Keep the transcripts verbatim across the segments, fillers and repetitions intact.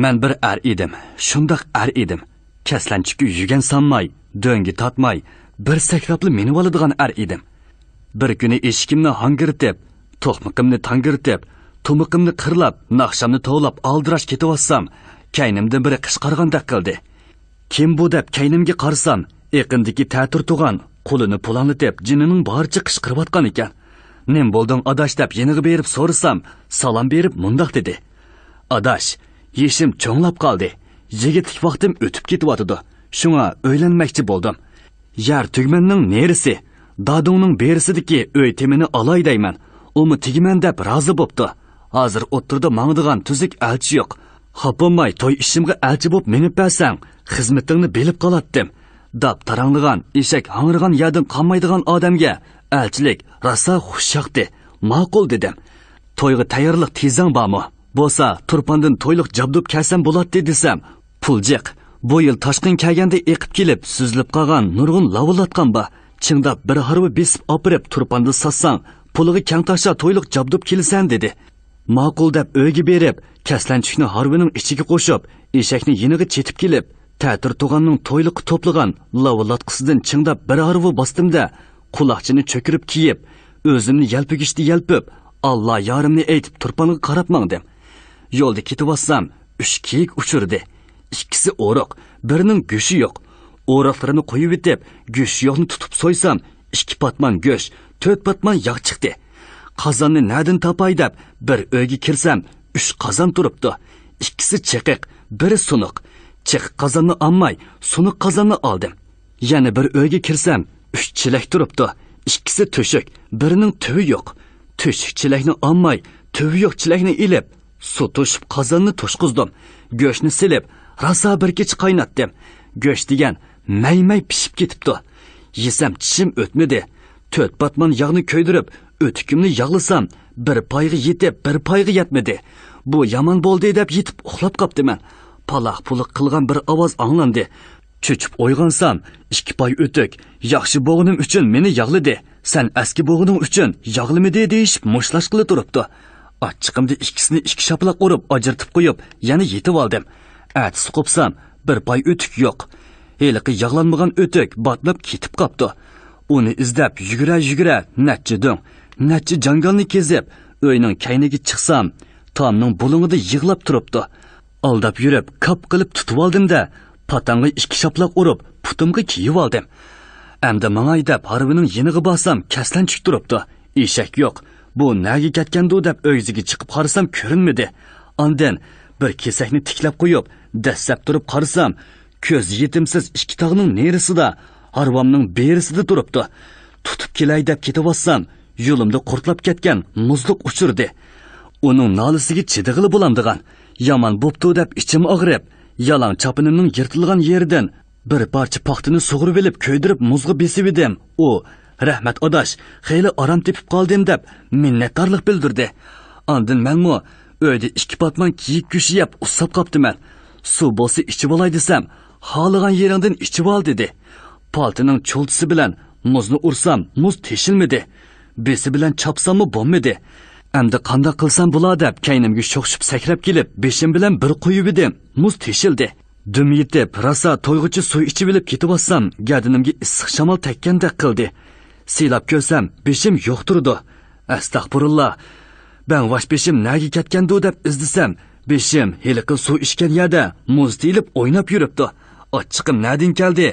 مەن بىر ئەر ئىدىم، شۇنداق ئەر ئىدىم. كەسلەنچۈككە يۈگەن سانماي، دۆڭگە تارتماي، بىر سەكرەپلا مىنىۋالىدىغان ئەر ئىدىم. بىر كۈنى ئېشىكىمنى ھاڭگىرىتىپ، توقمىقىمنى تاڭگىرىتىپ، تۇمىقىمنى قىرلاپ، ناخشامنى توۋلاپ ئالدىراش كېتىۋاتسام، كەينىمدىن بىرى قىچقارغاندەك قىلدى. كىم بۇ دەپ كەينىمگە قارىسام، ئېقىندىكى تەتۈر تۇغان قولىنى پۇلاڭلىتىپ، جېنىنىڭ بارىچە قىچقىرىۋاتقان ئىكەن. نېمە بولدۇڭ ئاداش دەپ يېنىغا بېرىپ سورىسام، سالام بېرىپ مۇنداق دېدى: ئاداش، يېشىم چوڭلاپ قالدى. يىگىتلىك ۋاقتىم ئۆتۈپ كېتىۋاتىدۇ. شۇڭا ئۆيلەنمەكچى بولدۇم. يەر تۈگمەننىڭ نېرىسى، دادۇڭنىڭ بېرىسىدىكى ئۆي تېمىنى ئالاي دەيمەن. ئۇمۇ تېگىمەن دەپ رازى بوپتۇ. ھازىر ئوتتۇرىدا ماڭىدىغان تۈزۈك ئەلچى يوق. خاپا بولماي توي ئىشىمغا ئەلچى بوپ مېڭىپ بەرسەڭ، خىزمىتىڭنى بىلىپ قالاتتىم. داپ تاراڭلىغان، ئېشەك ھاڭرىغان يەردىن قالمايدىغان ئادەمگە ئەلچىلىك راسا خۇش ياقتى. ماقۇل دېدىم. تويغا تەييارلىق تېزەڭ بارمۇ؟ بولسا، تۇرپاندىن تويلۇق جابدۇپ كەلسەم بولاتتى دېسەم، پۇل جىق. بۇ يىل تاشقىن كەلگەندە ئېقىپ كېلىپ، سۈزۈلۈپ قالغان نۇرغۇن لاۋۇلاتقان بار. چىڭداپ بىر ھارۋا بېسىپ ئاپىرىپ، تۇرپاندا ساتساڭ، پۇلىغا كەڭ تاشلا تويلۇق جابدۇپ كېلىسەن، دېدى. ماقۇل دەپ ئۆيگە بېرىپ، كەسلەنچۈكنى ھارۋىنىڭ ئىچىگە قوشۇپ، ئېشەكنى يېنىغا چېتىپ كېلىپ، تەتۈر تۇغاننىڭ تويلۇققا توپلىغان لاۋۇلاتقىسىدىن چىڭداپ بىر ھارۋا باستىم-دە، قۇلاقچىنى چۆكۈرۈپ كىيىپ، ئۆزۈمنى يەلپۈگۈچتە يەلپۈپ، ئاللا يارىمنى ئېيتىپ تۇرپانغا قاراپ ماڭدىم. يولدا كېتىۋاتسام، ئۈچ كېيىك ئۇچرىدى. ئىككىسى ئورۇق، بىرىنىڭ گۆشى يوق. ئورۇقلىرىنى قويۇۋېتىپ، گۆشى يوقنى تۇتۇپ سويسام، ئىككى پاتمان گۆش، تۆت پاتمان ياغ چىقتى. قازاننى نەدىن تاپاي دەپ، بىر ئۆيگە كىرسەم، ئۈچ قازان تۇرۇپتۇ. ئىككىسى چېقىق، بىرى سۇنۇق. چېقىق قازاننى ئالماي، سۇنۇق قازاننى ئالدىم. يەنە بىر ئۆيگە كىرسەم، ئۈچ چېلەك تۇرۇپتۇ. ئىككىسى تۆشۈك، بىرىنىڭ تۈۋى يوق. تۆشۈك چېلەكنى ئالماي، تۈۋى يوق چېلەكنى ئېلىپ، سۇ توشۇپ قازاننى توشقۇزدۇم. گۆشنى سېلىپ، راسا بىر كېچە قايناتتىم. گۆش دېگەن مەي-مەي پىشىپ كېتىپتۇ. يېسەم چىشىم ئۆتمىدى. تۆت پاتمان ياغنى كۆيدۈرۈپ، ئۆتۈكۈمنى ياغلىسام، بىر پايغا يېتىپ، بىر پايغا يەتمىدى. بۇ يامان بولدى دەپ يېتىپ ئۇخلاپ قاپتىمەن. پالاق-پۇلۇق قىلغان بىر ئاۋاز ئاڭلاندى. چۆچۈپ ئويغانسام، ئىككى پاي ئۆتۈك، ياخشى بولغىنىم ئۈچۈن مېنى ياغلىدى، سەن ئەسكى بولغىنىڭ ئۈچۈن ياغلىمىدى دېيىشىپ مۇشتلاشقىلى تۇرۇپتۇ. ئاچچىقىمدا ئىككىسىنى ئىككى شاپىلاق ئۇرۇپ ئاجرىتىپ قويۇپ، يەنە يېتىۋالدىم. ئەتىسى قوپسام، بىر پاي ئۆتۈك يوق. ھېلىقى ياغلانمىغان ئۆتۈك باتناپ كېتىپ قاپتۇ. ئۇنى ئىزدەپ يۈگۈرە-يۈگۈرە نەچچە دۆڭ، نەچچە جاڭگالنى كېزىپ، ئۆينىڭ كەينىگە چىقسام، تامنىڭ بۇلۇڭىدا يىغلاپ تۇرۇپتۇ. ئالداپ يۈرۈپ، كاپ قىلىپ تۇتۇۋالدىم-دە، پاتاڭغا ئىككى شاپىلاق ئۇرۇپ، پۇتۇمغا كىيىۋالدىم. ئەمدى ماڭاي دەپ ھارۋىنىڭ يېنىغا بارسام، كەسلەنچۈك تۇرۇپتۇ. ئېشەك يوق. بۇ نەگە كەتكەندۇ دەپ ئۆگزىگە چىقىپ قارىسام، كۆرۈنمىدى. ئاندىن بىر كېسەكنى تىكلەپ قويۇپ، دەسسەپ تۇرۇپ قارىسام، كۆز يېتىمسىز ئىككى تاغنىڭ نېرىسىدا، ھارۋامنىڭ بېرىسىدە تۇرۇپتۇ. تۇتۇپ كېلەي دەپ كېتىۋاتسام، يولۇمدا قۇرتلاپ كەتكەن مۇزلۇق ئۇچرىدى. ئۇنىڭ نالىسىگە چىدىغىلى بولامدىغان. يامان بوپتۇ دەپ ئىچىم ئاغرىپ، يالاڭ چاپىنىمنىڭ يىرتىلغان يېرىدىن بىر پارچە پاختىنى سۇغۇرۇۋېلىپ كۆيدۈرۈپ مۇزغا بېسىۋىدىم. ئۇ، «رەھمەت ئاداش، خېلى ئارام تېپىپ قالدىم» دەپ مىننەتدارلىق بىلدۈردى. ئاندىن مەنمۇ ئۆيدە ئىككى پاتمان كېيىك گۆشى يەپ ئۇسساپ قاپتىمەن. سۇ بولسا ئىچىۋالاي دېسەم، «خالىغان يېرىڭدىن ئىچىۋال» دېدى. پالتىنىڭ چولتىسى بىلەن مۇزنى ئۇرسام، مۇز تېشىلمىدى. بېسى بىلەن چاپساممۇ بولمىدى. ئەمدى قانداق قىلسام بولا دەپ كەينىمگە شوخشۇپ سەكرەپ كېلىپ، بېشىم بىلەن بىر قويۇۋىدىم، مۇز تېشىلدى. دۈم يېتىپ، راسا تويغۇچە سۇ ئىچىۋېلىپ كېتىۋاتسام، گەدىنىمگە ئىسسىق شامال تەگكەندەك قىلدى. سىلاپ كۆرسەم، بېشىم يوق تۇرىدۇ. ئەستەغپۇرۇللا! بەڭۋاش بېشىم نەگە كەتكەندۇ دەپ ئىزدىسەم، بېشىم ھېلىقى سۇ ئىچكەن يەردە مۇز تېيىلىپ ئويناپ يۈرۈپتۇ. ئاچچىقىم نەدىن كەلدى؟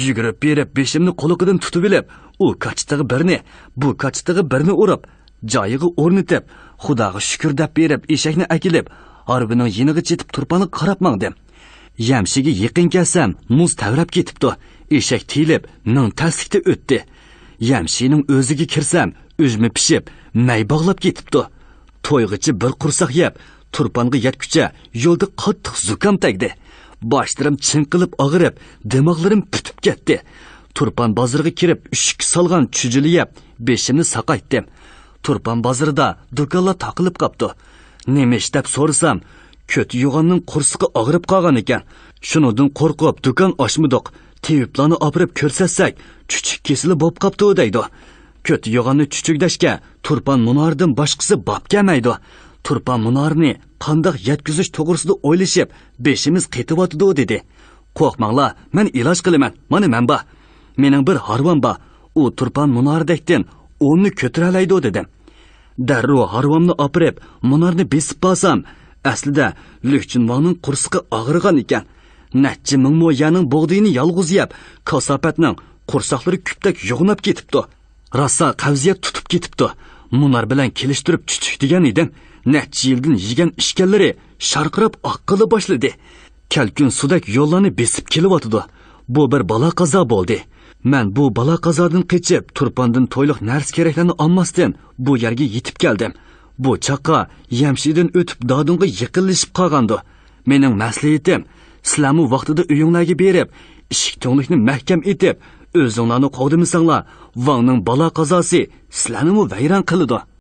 يۈگۈرۈپ بېرىپ، بېشىمنى قۇلىقىدىن تۇتۇۋېلىپ، ئۇ كاچىتىغا بىرنى، بۇ كاچىتىغا بىرنى ئۇرۇپ، جايىغا ئورنىتىپ، خۇداغا شۈكۈر دەپ بېرىپ، ئېشەكنى ئەكېلىپ، ھارۋىنىڭ يېنىغا چېتىپ تۇرپانغا قاراپ ماڭدىم. يەمشىككە يېقىن كەلسەم، مۇز تەۋرەپ كېتىپتۇ. ئېشەك تېيىلىپ، مىڭ تەسلىكتە ئۆتتى. يەمشىكنىڭ ئۆزىگە كىرسەم، ئۈجمە پىشىپ، مەي باغلاپ كېتىپتۇ. تويغىچە بىر قورساق يەپ، تۇرپانغا يەتكۈچە يولدا قاتتىق زۇكام تەگدى. باشلىرىم چىڭقىلىپ ئاغرىپ، دىماغلىرىم پۈتۈپ كەتتى. تۇرپان بازىرىغا كىرىپ، ئۈششۈككە سالغان چۈجىلى يەپ، بېشىمنى ساقايتتىم. تۇرپان بازىرىدا دۇكانلار تاقىلىپ قاپتۇ. نېمە ئىش دەپ سورىسام، كۆتى يوغاننىڭ قورسىقى ئاغرىپ قالغان ئىكەن. شۇنىڭدىن قورقۇپ، دۇكان ئاچمىدۇق. تېۋىپلارنى ئاپىرىپ كۆرسەتسەك، چۈچۈك كېسىلى بوپ قاپتۇ، دەيدۇ. كۆتى يوغاننى چۈچۈكدەشكە، تۇرپان مۇنارىدىن باشقىسى باب كەلمەيدۇ. تۇرپان مۇنارىنى قانداق يەتكۈزۈش توغرىسىدا ئويلىشىپ، بېشىمىز قېتىۋاتىدۇ، دېدى. قورقماڭلار، مەن ئىلاج قىلىمەن، مانا مەن بار. مېنىڭ بىر ھارۋام بار، ئۇ تۇرپان مۇنارىدەكتىن ئوننى كۆتۈرەلەيدۇ، دېدىم. دەررۇ ھارۋامنى ئاپىرىپ، مۇنارنى بېسىپ بارسام، ئەسلىدە لۈكچىنۋاڭنىڭ قورسىقى ئاغرىغان ئىكەن. نەچچە مىڭ مو يەرنىڭ بۇغدىيىنى يالغۇز يەپ، كاساپەتنىڭ قورساقلىرى كۈپتەك يوغىناپ كېتىپتۇ. راسا قەۋزىيەت تۇتۇپ كېتىپتۇ. مۇنار بىلەن كېلىشتۈرۈپ چۈچۈك دېگەن ئىدىم. نەچچە يىلدىن يېگەن ئىچكەنلىرى شارقىراپ ئاققىلى باشلىدى. كەلكۈن سۇدەك يوللارنى بېسىپ كېلىۋاتىدۇ. بۇ بىر بالا قازا بولدى. مەن بۇ بالا قازادىن قېچىپ، تۇرپاندىن تويلۇق نەرسە كېرەكلەرنى ئالماستىن، بۇ يەرگە يېتىپ كەلدىم. بۇ چاغقا يەمشىدىن ئۆتۈپ، دادۇڭغا يېقىنلىشىپ قالغاندۇ. مېنىڭ مەسلىھىتىم، سىلەرمۇ ۋاقتىدا ئۆيۈڭلارغا بېرىپ، ئىشىك تۈڭلۈكنى مەھكەم ئېتىپ، ئۆزۈڭلارنى قوغدىمىساڭلار، ۋاڭنىڭ بالا قازاسى سىلەرنىمۇ ۋەيران قىلىدۇ.